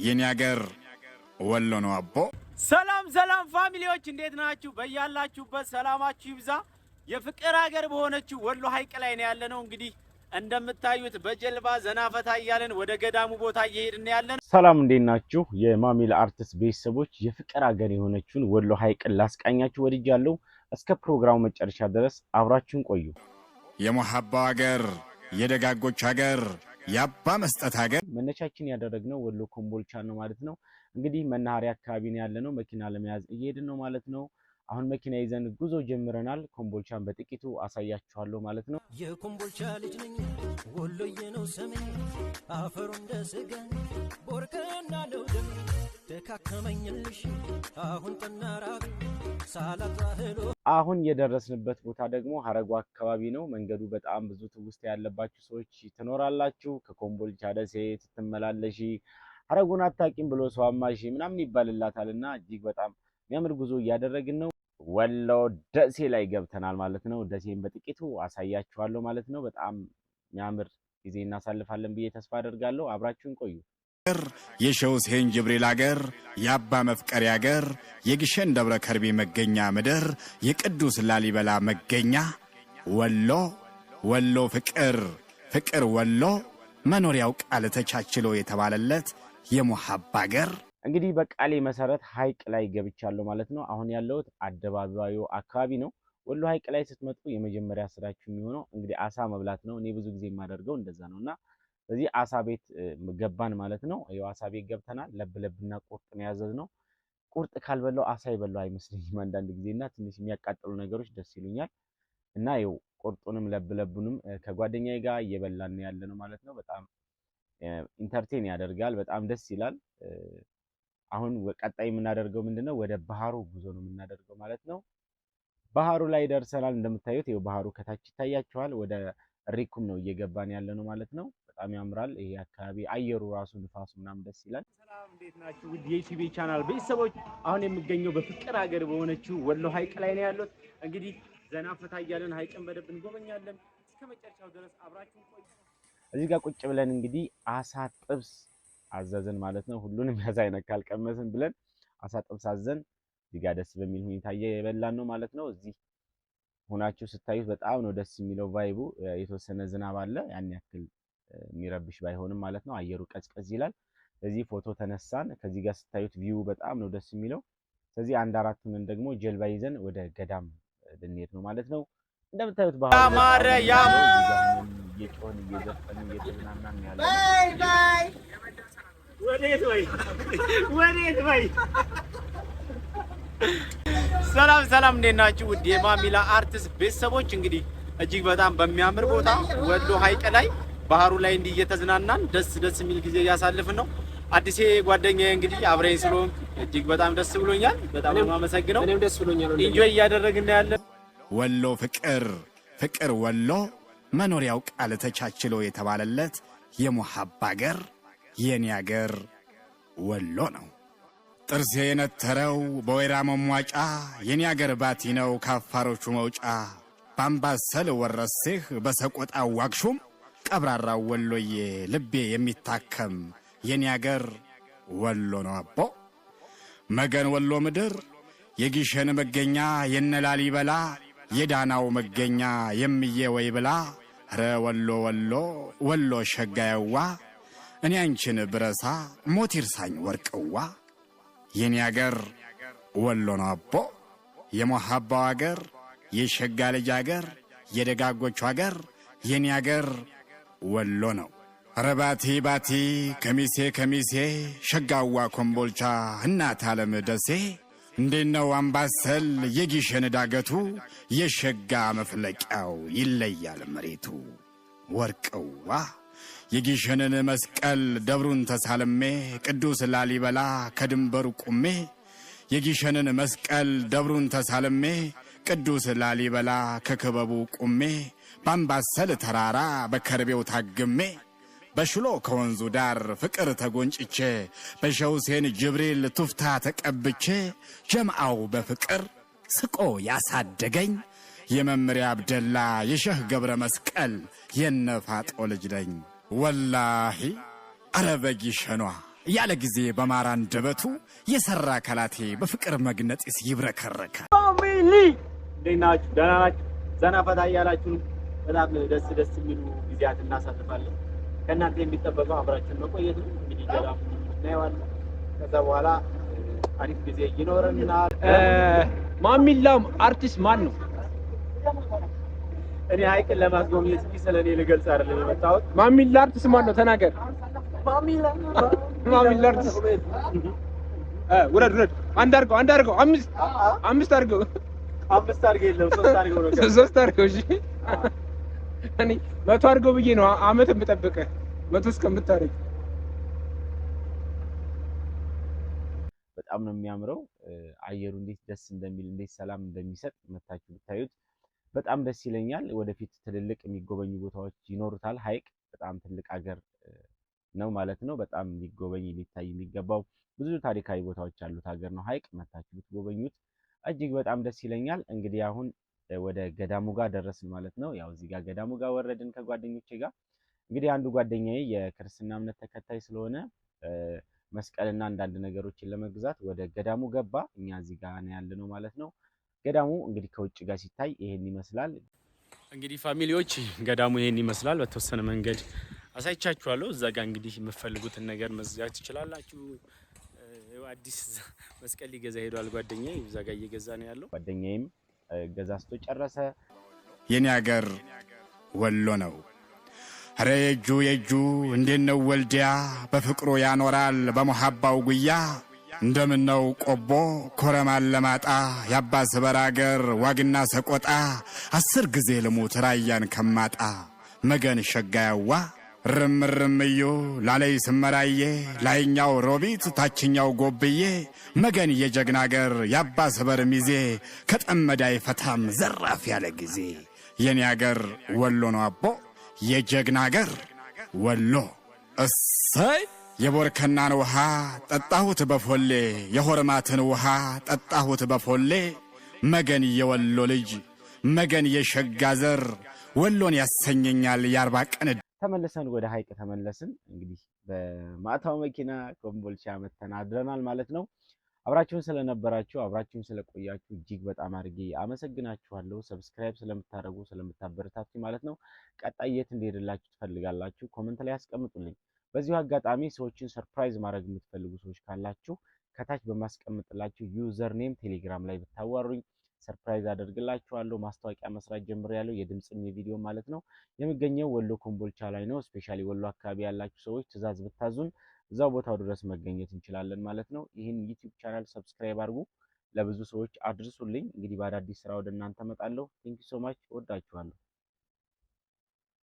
የኔ አገር ወሎ ነው አቦ። ሰላም ሰላም family ዎች፣ እንዴት ናችሁ? በያላችሁበት ሰላማችሁ ይብዛ። የፍቅር ሀገር በሆነችው ወሎ ሐይቅ ላይ ነው ያለነው። እንግዲህ እንደምታዩት በጀልባ ዘና ፈታ እያለን ወደ ገዳሙ ቦታ እየሄድን ያለን። ሰላም፣ እንዴት ናችሁ? የማሚላ አርትስ ቤተሰቦች፣ የፍቅር ሀገር የሆነችውን ወሎ ሐይቅን ላስቃኛችሁ ወድጃለሁ። እስከ ፕሮግራሙ መጨረሻ ድረስ አብራችሁን ቆዩ። የሙሐባው አገር፣ የደጋጎች አገር፣ የአባ መስጠት አገር። መነሻችን ያደረግነው ወሎ ኮምቦልቻ ነው ማለት ነው። እንግዲህ መናኸሪያ አካባቢ ነው ያለነው። መኪና ለመያዝ እየሄድን ነው ማለት ነው። አሁን መኪና ይዘን ጉዞ ጀምረናል። ኮምቦልቻን በጥቂቱ አሳያችኋለሁ ማለት ነው። የኮምቦልቻ ልጅ ነኝ፣ ወሎዬ ነው ስሜ፣ አፈሩ እንደ ስጋ ቦርከና ነው ደሜ፣ ደካከመኝልሽ አሁን ጠናራቢ ሳላጣህሎ። አሁን የደረስንበት ቦታ ደግሞ ሀረጓ አካባቢ ነው። መንገዱ በጣም ብዙ ትውስታ ያለባችሁ ሰዎች ትኖራላችሁ። ከኮምቦልቻ ደሴ ስትመላለሺ ሀረጉን አታቂም ብሎ ሰው አማሺ ምናምን ይባልላታል እና እጅግ በጣም የሚያምር ጉዞ እያደረግን ነው። ወሎ ደሴ ላይ ገብተናል ማለት ነው። ደሴን በጥቂቱ አሳያችኋለሁ ማለት ነው። በጣም የሚያምር ጊዜ እናሳልፋለን ብዬ ተስፋ አደርጋለሁ። አብራችሁን ቆዩ። የሼህ ሁሴን ጅብሪል አገር፣ የአባ መፍቀሪ አገር፣ የግሸን ደብረ ከርቤ መገኛ ምድር፣ የቅዱስ ላሊበላ መገኛ ወሎ። ወሎ ፍቅር፣ ፍቅር ወሎ፣ መኖሪያው ቃል ተቻችሎ የተባለለት የሙሐባ አገር። እንግዲህ በቃሌ መሰረት ሐይቅ ላይ ገብቻለሁ ማለት ነው። አሁን ያለሁት አደባባዩ አካባቢ ነው። ወሎ ሐይቅ ላይ ስትመጡ የመጀመሪያ ስራችሁ የሚሆነው እንግዲህ አሳ መብላት ነው። እኔ ብዙ ጊዜ የማደርገው እንደዛ ነው እና ስለዚህ አሳ ቤት ገባን ማለት ነው። ይኸው አሳ ቤት ገብተናል። ለብ ለብና ቁርጥ ነው ያዘዝነው። ቁርጥ ካልበላው አሳ የበላው አይመስለኝም አንዳንድ ጊዜ እና ትንሽ የሚያቃጥሉ ነገሮች ደስ ይሉኛል እና ይኸው ቁርጡንም ለብ ለቡንም ከጓደኛዬ ጋር እየበላን ያለ ነው ማለት ነው። በጣም entertain ያደርጋል። በጣም ደስ ይላል። አሁን ቀጣይ የምናደርገው ምንድነው? ወደ ባህሩ ጉዞ ነው የምናደርገው ማለት ነው። ባህሩ ላይ ደርሰናል። እንደምታዩት ይኸው ባህሩ ከታች ይታያችኋል። ወደ ሪኩም ነው እየገባን ያለ ነው ማለት ነው። በጣም ያምራል። ይሄ አካባቢ አየሩ ራሱ ንፋሱ ምናምን ደስ ይላል። ሰላም፣ እንዴት ናችሁ? ውድ የኢቲቪ ቻናል ቤተሰቦች፣ አሁን የሚገኘው በፍቅር ሀገር በሆነችው ወሎ ሐይቅ ላይ ነው ያሉት። እንግዲህ ዘና ፈታ እያለን ሐይቅን በደንብ እንጎበኛለን። እስከ መጨረሻው ድረስ አብራችሁን ቆዩ። እዚህ ጋር ቁጭ ብለን እንግዲህ አሳ ጥብስ አዘዝን ማለት ነው። ሁሉንም ያዛ አይነት ካልቀመስን ብለን አሳ ጥብስ አዘን እዚህ ጋር ደስ በሚል ሁኔታ እየበላን ነው ማለት ነው። እዚህ ሆናችሁ ስታዩት በጣም ነው ደስ የሚለው vibe ኡ። የተወሰነ ዝናብ አለ፣ ያን ያክል የሚረብሽ ባይሆንም ማለት ነው። አየሩ ቀዝቀዝ ይላል። ስለዚህ ፎቶ ተነሳን። ከዚህ ጋር ስታዩት view በጣም ነው ደስ የሚለው። ስለዚህ አንድ አራቱንን ደግሞ ጀልባ ይዘን ወደ ገዳም ልንሄድ ነው ማለት ነው። እንደምታዩት ባህሩ ያማረ እየጮህን እየዘፈንን እየተዝናናን ያለ ወዴት ወይ ወዴት ወይ። ሰላም ሰላም፣ እንዴት ናችሁ? ውድ የማሚላ አርትስ ቤተሰቦች፣ እንግዲህ እጅግ በጣም በሚያምር ቦታ ወሎ ሐይቅ ላይ ባህሩ ላይ እንዲህ እየተዝናናን ደስ ደስ የሚል ጊዜ እያሳልፍን ነው። አዲሴ ጓደኛዬ እንግዲህ አብረኝ ስለሆንክ እጅግ በጣም ደስ ብሎኛል። በጣም ነው የማመሰግነው። እኔም ደስ ብሎኛል። Enjoy እያደረግን ያለን። ወሎ ፍቅር፣ ፍቅር ወሎ፣ መኖሪያው ቃል ተቻችሎ የተባለለት የሙሐባ አገር የኔ አገር ወሎ ነው። ጥርሴ የነተረው በወይራ መሟጫ የኔ አገር ባቲ ነው ከአፋሮቹ መውጫ። ባምባሰል ወረሴህ በሰቆጣ ዋግሹም ቀብራራው ወሎዬ ልቤ የሚታከም የኔ አገር ወሎ ነው አቦ። መገን ወሎ ምድር የጊሸን መገኛ የነላሊበላ የዳናው መገኛ የምዬ ወይ ብላ ረ ወሎ ወሎ ወሎ ሸጋየዋ እኔ አንቺን ብረሳ ሞት ይርሳኝ ወርቅዋ። የኔ አገር ወሎ ነው አቦ፣ የሞሐባው አገር፣ የሸጋ ልጅ አገር፣ የደጋጎቹ አገር የኔ አገር ወሎ ነው። ኧረ ባቲ ባቲ ከሚሴ ከሚሴ ሸጋዋ ኮምቦልቻ እናት ዓለም ደሴ እንዴት ነው አምባሰል የጊሸን ዳገቱ የሸጋ መፍለቂያው ይለያል መሬቱ ወርቅዋ። የጊሸንን መስቀል ደብሩን ተሳልሜ ቅዱስ ላሊበላ ከድንበሩ ቁሜ የጊሸንን መስቀል ደብሩን ተሳልሜ ቅዱስ ላሊበላ ከክበቡ ቁሜ ባምባሰል ተራራ በከርቤው ታግሜ በሽሎ ከወንዙ ዳር ፍቅር ተጎንጭቼ በሸውሴን ጅብሪል ቱፍታ ተቀብቼ ጀምአው በፍቅር ስቆ ያሳደገኝ የመምሪያ አብደላ የሸህ ገብረ መስቀል የነፋጦ ልጅ ነኝ። ወላሂ አረ በጊሸኗ ያለ ጊዜ በማር አንደበቱ የሰራ አካላቴ በፍቅር መግነጢስ ይብረከረካል። Family፣ እንዴት ናችሁ? ደህና ናችሁ? ዘና ፈታ እያላችሁ ነው። በጣም ደስ ደስ የሚሉ ጊዜያት እናሳልፋለን። ከእናንተ የሚጠበቀው አብራችሁን መቆየት ነው። እንግዲህ ገዳሙ እናየዋለን። ከዛ በኋላ አሪፍ ጊዜ ይኖረናል። ማሚላም አርቲስት ማን ነው? እኔ ሀይቅን ለማስጎብኘት እንጂ ስለ እኔ ልገልጽ አይደለም የመጣሁት። ማሚላ አርቲስት ማን ነው? ተናገር። ማሚላ አርቲስት። ውረድ ውረድ። አንድ አድርገው፣ አንድ አድርገው፣ አምስት አምስት አድርገው። አምስት አድርገው የለም፣ ሶስት አድርገው ነው። ሶስት አድርገው። እሺ፣ እኔ 100 አድርገው ብዬ ነው አመት የምጠብቅህ፣ 100 እስከምታደርግ። በጣም ነው የሚያምረው። አየሩ እንዴት ደስ እንደሚል፣ እንዴት ሰላም እንደሚሰጥ መታችሁ ብታዩት በጣም ደስ ይለኛል። ወደፊት ትልልቅ የሚጎበኙ ቦታዎች ይኖሩታል። ሀይቅ በጣም ትልቅ ሀገር ነው ማለት ነው። በጣም ሊጎበኝ ሊታይ የሚገባው ብዙ ታሪካዊ ቦታዎች ያሉት ሀገር ነው ሀይቅ። መታችሁ ብትጎበኙት እጅግ በጣም ደስ ይለኛል። እንግዲህ አሁን ወደ ገዳሙ ጋር ደረስን ማለት ነው። ያው እዚህ ጋር ገዳሙ ጋር ወረድን ከጓደኞቼ ጋር። እንግዲህ አንዱ ጓደኛዬ የክርስትና እምነት ተከታይ ስለሆነ መስቀልና አንዳንድ ነገሮችን ለመግዛት ወደ ገዳሙ ገባ። እኛ እዚህ ጋር ነው ያለነው ማለት ነው። ገዳሙ እንግዲህ ከውጭ ጋር ሲታይ ይሄን ይመስላል። እንግዲህ family ዎች፣ ገዳሙ ይሄን ይመስላል። በተወሰነ መንገድ አሳይቻችኋለሁ። እዛ ጋር እንግዲህ የምትፈልጉትን ነገር መግዛት ትችላላችሁ። አዲስ መስቀል ሊገዛ ሄዷል ጓደኛዬ። እዛ ጋር እየገዛ ነው ያለው። ጓደኛዬም ገዛዝቶ ጨረሰ። የኔ አገር ወሎ ነው። ኧረ የእጁ የእጁ እንዴት ነው ወልዲያ፣ በፍቅሩ ያኖራል በመሐባው ጉያ። እንደምን ነው ቆቦ ኮረም አላማጣ፣ የአባ ስበር አገር ዋግና ሰቆጣ። 10 ጊዜ ልሙት ራያን ከማጣ። መገን ሸጋያዋ ርምርምዮ ላለይ ስመራዬ፣ ላይኛው ሮቢት ታችኛው ጎብዬ። መገን የጀግና አገር የአባ ስበር ሚዜ፣ ከጠመዳ አይፈታም ዘራፍ ያለ ጊዜ። የኔ አገር ወሎ ነው አቦ፣ የጀግና አገር ወሎ። እሰይ፣ የቦርከናን ውሃ ጠጣሁት በፎሌ፣ የሆርማትን ውሃ ጠጣሁት በፎሌ። መገን የወሎ ልጅ፣ መገን የሸጋ ዘር፣ ወሎን ያሰኘኛል የ40 ቀን። ተመልሰን ወደ ሀይቅ ተመለስን። እንግዲህ በማታው መኪና ኮምቦልቻ መተን አድረናል ማለት ነው። አብራችሁን ስለነበራችሁ፣ አብራችሁን ስለቆያችሁ እጅግ በጣም አድርጌ አመሰግናችኋለሁ። Subscribe ስለምታደርጉ፣ ስለምታበረታቱ ማለት ነው። ቀጣይ የት እንዲሄድላችሁ ትፈልጋላችሁ? Comment ላይ ያስቀምጡልኝ። በዚሁ አጋጣሚ ሰዎችን surprise ማድረግ የምትፈልጉ ሰዎች ካላችሁ ከታች በማስቀምጥላችሁ username ቴሌግራም ላይ ብታዋሩኝ surprise አደርግላችኋለሁ። ማስታወቂያ መስራት ጀምሬያለሁ፣ የድምፅም የቪዲዮ ማለት ነው። የሚገኘው ወሎ ኮምቦልቻ ላይ ነው። Specially ወሎ አካባቢ ያላችሁ ሰዎች ትዕዛዝ ብታዙን እዛው ቦታው ድረስ መገኘት እንችላለን ማለት ነው። ይህን YouTube channel subscribe አድርጉ፣ ለብዙ ሰዎች አድርሱልኝ። እንግዲህ በአዳዲስ ስራ ወደ እናንተ እመጣለሁ። Thank you so much፣ እወዳችኋለሁ።